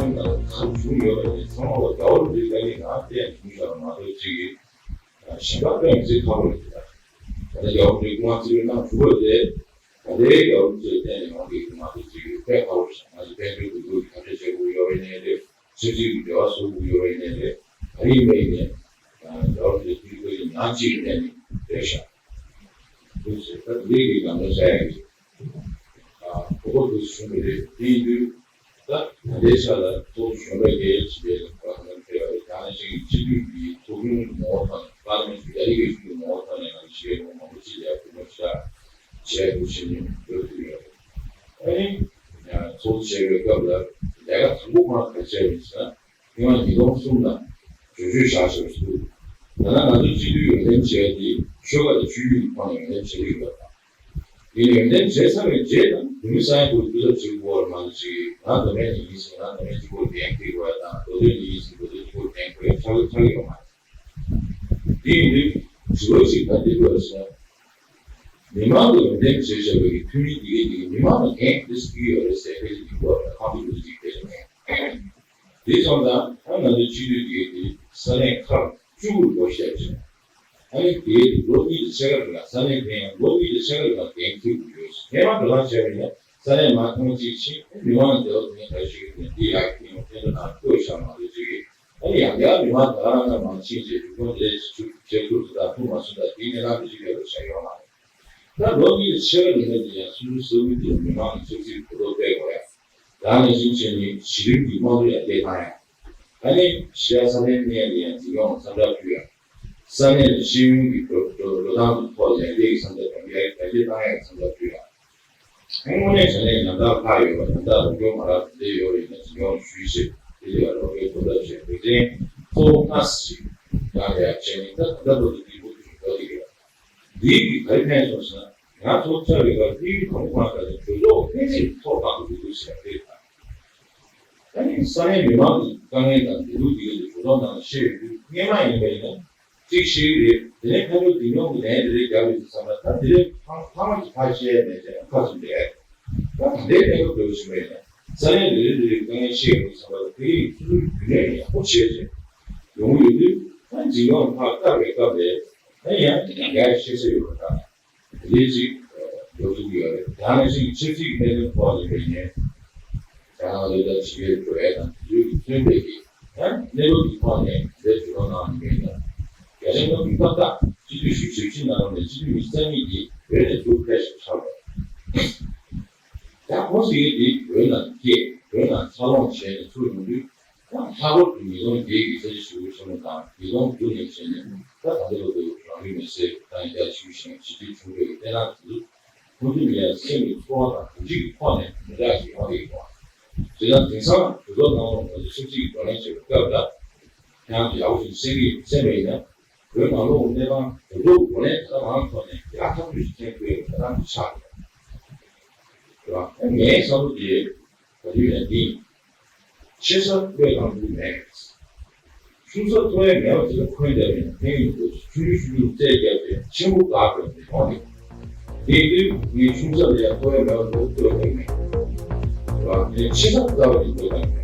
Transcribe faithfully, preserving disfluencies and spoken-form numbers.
ཁ་བྱུང་ཡོད་པ་ཡིན་ཚང་མ་ལ་རྒྱལ་བ་རིན་པོ་ཆེའི་བཀའ་དྲིན་ནང་བརྟེན་བྱུང་བཞག་མ་གཏོགས་ཅིག་གིས་གཞན་པ་དཔེ་མི་སྲིད་ཁག་པོ་རེད། ད་ལྟ་རྒྱལ་བ་རིན་པོ་ཆེའི་སྐུ་དབང་བརྩི་བའི་ནང་བཞུགས་པ་དེ། ད་ལྟའི་རྒྱལ་བ་རིན་པོ་ཆེ་བསྟེན་ནས་ཡོང་གི་མ་གཏོགས་ཅིག་གིས་དཔེ་ཁག་པོ་རེད། ང་ཚོ་དཔལ་འབྱོར་འགྲོ་སྒྲོལ་གྱི་ཐབས་ཤེས་བྱེད་དགོས་ཡོད་པ་ཡིན་ནའི་རེད། ཆབ་སྲིད་ཀྱི་འབྲེལ་བ་བཟོ་དགོས་ཡོད་པ་ཡིན་ནའི་རེད། ད་རིང་མེད་ནས་རྒྱལ་བ་རིན་པོ་ཆེའི་སྐུ་དྲིན་ཉག་གཅིག་གི་ཐད་ནས་རེད་ཤག་འདུག་ཟེར། ད་དེ་གི་ཉམས་མྱོང་བྱ་ཡ་གི་ཨ་ཁོ་ཁོ་འདུག་བྱུང་བ་རེད། དེ་ཡིན་དུས་ད་ད་ལྟའི་ཆ་ལ་ཚོགས་གཞོན་པ་རྒྱ་ཡིག་ཅིག་ལས་ལ་ཁོ་རང་ཁ་ནང་ཕེབས་པ་རེད། ད་ནང་བཞིན་སྤྱི་འཐུས་ཀྱི་ཚོགས་ཆུང་ངོ་བོ་ཐོག་ནས་པར་ལི་མེན་ཊི་རྒྱ་རིགས་ཀྱི་ཆུང་ངོ་བོ་ཐོག་ནས་ང་ཚོ་ཞིག་ལས་མང་པོ་ཅིག་ལ་སྐུལ་མ་ཞིག་བྱས་འདུག་བྱས་ནས་འགྲོ་ཐུབ་ཡོད་རེད། ཨ་ནི་ཚོགས་གཙོ་བྱས་པའི་སྐབས་ལ་ལས་ཀ་དང་པོ་ཁོ་རང་ག་རེ་བྱས་པ་ཡིན་ཟེར་ན། ཐེངས་མ་ཉིས་སྟོང་གསུམ་ལ་གྲོས་ཆོད་བཞག་བཞག་པ་ཞིག་འདུག་ད་ནང་ང་ཚོ་སྤྱི་འཐུས་འོས་འདེམས་བྱས་ཏེ་ཆོལ་ཁ་དང་ཆོས་བརྒྱུད་ཀྱི་ཐོག་ནས་འོས་འདེམས་བྱེད་ཀྱི་ཡོད་པ་དང་། ཡིན་ནའི་འོས་འདེམས་བྱས་ཚར་བའི་རྗེས་དང་བོད་མི་ས་ཡ་དགུ་སྐུ་ཚབ་བྱེད་དགོས་པ་མ་གཏོགས་ཅིག་ང་མདོ་སྨད་ནས་ཡིན་ཟེར། ང་མདོ་སྨད་གཅིག་པོར་འགན་འཁྱེར་དགོས་ཡ་དང་། མདོ་སྟོད་ནས་ཡིན་ཟེར་མདོ་སྟོད་གཅིག་པོར་འགན་འཁྱེར་ཡ་ཆགས་ཀྱི་ཡོད་མ་རེད། དེ་ཡིན་དུས་དྲི་བ་ཞིག་ད་འདི་དགོས་ཟེར་ན། མི་མང་གིས་འོས་འདེམས་བྱས་བྱས་པའི་འཐུས་མི་འདི་གས་འདི་གས་མི་མང་ལ་འགན་འདི་སྤྲད་ཀྱི་ཡོད་རེད་ཟེར་སྐད་ཆ་འདི་དགོས་རེད། ཁག་པོ་འདུག་ཅིག་སྐད་ཆ་མེད། དེ་སོང་ཙང་ད་ང་ཚོའི་སྤྱི་འཐུས་འདི་གས་འདི་ས་གནས་ཁག་བཅུ་དགུ་སྒོ་ཕྱེ་བྱས། ཨ་ནི་དེའི་ལོ་གཉིས་ཀྱི་ཕྱེད་ཀ་རིང་ལ་ས་གནས་དེ་ཡང་ལོ་གཉིས་ཀྱི་ཕྱེད་ཀ་རིང་ལ་འགན་འཁྱེར་དགོས་ཡོད། ངས་མ་འགྲོ་སྟངས་བྱས་པ་ཡིན་ན་ས་གནས་མ་ཐོན་གཅིག་ཕྱིན་མི་མང་ལ་འབྲེལ་བ་དེ་ནས་ག་རེ་ཞུ་གི་འདུག་འདི་ཡག་གི་ཡོང་ཕན་ཐོགས་ནང་བཀོད་བཞག་མ་གཏོགས་ཅིག་གིས། ཨ་ནི་ཡང་བསྐྱར་མི་མང་དག་རང་ལ་མང་ཕྱིན་རྗེས་འབྲུ་ཁོང་དེ་ཚོ་བྱེད་ཐུབ་ཚོད་དང་ཐུབ་མ་ཚོད་དང་དེའི་གནས་སྟངས་དེ་ཚོ་ཡོད་པ་ཆགས་ཡོད་མ་རེད། ད་ལོ་གཉིས་ཕྱེད་ཀ་རིང་ལ་དེ་ཡང་སོ་སོའི་ས་ཁུལ་དེ་མི་མང་གི་ཆབ་སྲིད་གོ་རྟོགས་སྤེལ་དགོས་ཡ། ད་ནང་བཞིན་བྱས་ནས་གཞི་རིམ་གྱི་དམངས་གཙོ་ཡར་རྒྱས་བཏང་ཡ། ཨ་ནི་གཞིས་ཆགས་ས་གནས་གནས་ལ་ཡང་འཛིན་སྐྱོང་ལ་འཚམས་འདྲི་ཞུ་ཡ། ས་གནས་ལ་ཤེས་ཡོན་གྱི་འགྲོ་འགྲོ་འགྲོ་སྟངས་ཀྱི་ཐོག་ལ་ཡར་རྒྱས་ཀྱི་འཚམས་འདྲི་ཡར་རྒྱས་བཏང་ཡ་འཚམས་འདྲི་ཞུ་ཡ། དངོས་གནས་དྲང་གནས་ཉམ་ཐག་ལྷག་ཡོད་པ། ཉམ་ཐག་རང་སྐྱོང་མ་རག་དེ་འདྲ་ཡོད་པ་ཡིན་ན་འཛིན་སྐྱོང་ཞུས་ཤིག་དེ་ལ་རོགས་སྐྱོར་གོ་སྐབས་ཤིག་རིག་རིམ་གཙོ་བོ་ལྔ་ཞིག་ཡང་ཡང་བྱས་ནས་ད་ད་ལྟ་བར་དུ་འདི་མུ་མཐུད་འགྲོ་བསྡད་ཡོད། འདིའི་གི་ག་རེ་ཕན་སོང་ཟེར་ན། ང་ཚོ་ཆགས་པའི་སྐབས་དེའི་གོང་མ་ལ་གྲོས་ཚོགས་ཕན་ཚུན་ཐོག་དང་དུ་འདུག་ཟེར་བ་དེ་དང་། ད་ནི་ས་གནས་མི་མང་གི་དཀའ་ངལ་དང་བདེ་སྡུག་དེ་ག་ཚོད་གྲོས་ཚོགས་ནང་བཤད་ཡོད་དུས་སྔོན་མ་ཡིན་པ་ཡིན་ན། གཅིག་ཤེས་ཀྱི་རེད། དེ་ནས་ཕན་ཐོགས་འདི་ཉོ་གི་ལན་དེ་རེད་རྒྱག་དགོས་ཟེར་བསམ་ན། ད་དེ་རིང་ཕ་ཕ་མ་གི་ཕ་བཤད་ནས་བྱས་ན་ཁ་ཚུམ་རེད། ད་ད་ལྟའི་གནས་བབ་འདྲ་བོ་ཞིག་མེད་ན་ས་གནས་རེ་རེ་རེ་རེ་དཀའ་ངལ་ཤེས་དགོས་བསམ་པ་དེ་རིང་སོ་སོའི་རྒྱུན་ལས་ཡག་པོ་བྱས་བྱས་ཡོང་གི་ཡོད་དུས། ད་འཛིན་སྐྱོང་ཕར་བཀར་བའི་སྐབས་ལ་ད་ཡང་ཡང་ཡང་ཤེས་ས་ཡོད་པ་འདྲ། དེ་འདྲའི་ཅིག་འགྲོ་ཐུབ་ཀྱི་ཡོད་རེད། ད་ནང་བཞིན་ཆབ་སྲིད་ཀྱི་གནད་དོན་ཐོག་ནས་ཡིན་པ་ཡིན་ནའི། རྒྱ་ནག་ལ་ད་ཕྱི་རྒྱལ་འགྲོ་ཡས་དང་དེ་ཚོའི་གི་མཚོན་པའི་གི་ཡང་གནས་བབ་ཀྱི་ཐོག་ནས་དེ་འདྲའི་འགྲོ་སྟངས་གནང་ཡིན་པ་ཡིན་ན། བརྒྱ་ཆ་ལྔ་བཅུ་ཐམ་པ་སྤྱི་འཐུས་ཞེ་བཞི་ནང་ནས་སྤྱི་འཐུས་ཉི་ཤུ་རྩ་གཉིས་ཀྱིས་བོད་ནས་ཚུར་ཕེབས་ཤིག་ཆགས་པ། ཡང་ཁོང་ཚོ་ཡིན་དེ་བོད་ནང་སྐྱེས་བོད་ནང་འཚར་ལོངས་བྱས་ནས་ཚུར་ཡོང་དུས། ད་ལྷག་པར་དུ་ཉིས་སྟོང་བརྒྱད་ཀྱི་ས་བྱི་ཞི་རྒོལ་ཆེན་མོ་དང་ཉིས་སྟོང་དགུ་ནས་བྱས་ནས་ད་ད་ལྟ་བར་དུ་རང་ལུས་མེར་སྲེག་བཏང་ཡ་ཆེ་ཤོས་ཤིག་ཞི་བདེ་བྱུང་བའི་བསྟན་ན་དེ་ཚོ་ཁོང་ཚོ་ལ་ཡང་སེམས་ཀྱི་ཚོར་བ་དང་བརྗོད་བྱ་གི་ཐོག་ནས་མི་འདྲ་ཞིག་ཡོང་གི་ཡོད། བྱས་ཙང་དེང་སང་གྲོས་ཚོགས་ནང་ལ་ང་ཚོ་ཆབ་སྲིད་ཀྱི་བགྲོ་གླེང་བྱེད་པའི་སྐབས་ལ་ཡང་ཡག་པོ་ཞིག་གསན་གྱི་གསན་པ་ཡིན་ན། བོད་ནང་ལོགས་ཀྱི་གནས་སྟངས་གྲོས་ཚོགས་ཀྱི་བགྲོ་གླེང་དེ་དག་མང་ཐོག་ནས་ཡག་ཐག་ཆོད་ཞིག་མཁྱེན་དགོས་པའི་གནས་སྟངས་ཤིག་ཆགས་ཡོད། རེད་བ། ངའི་བསམ་བློ་དེ། ད་དུས་ཡང་འདི་ཆེ་ས་བློས་བཏང་ཐུབ་མེད། ཆུང་ས་ཐོ་ཡ་མེད་པ་དེ་ལ་འཁོན་བརྒྱབ་ནས་ཕན་ཡོན་དགོས་ཆུང་ཆུང་ཆུང་ཆུང་རྩལ་བརྒྱབ་སྟེ་ཆེན་པོ་བཀག་དགོས་ནས་ཡོང་གི། དེ་དུས་ངས་ཆུང་ས་ལ་ཡང་ཐོ་ཡ་མེད་པ་དེ་ལ་བློས་བཏང་མེད། རེད་བ། ངས་ཆེ་ས་བཀག་པ་དེ་བློས་བཏང་མེད།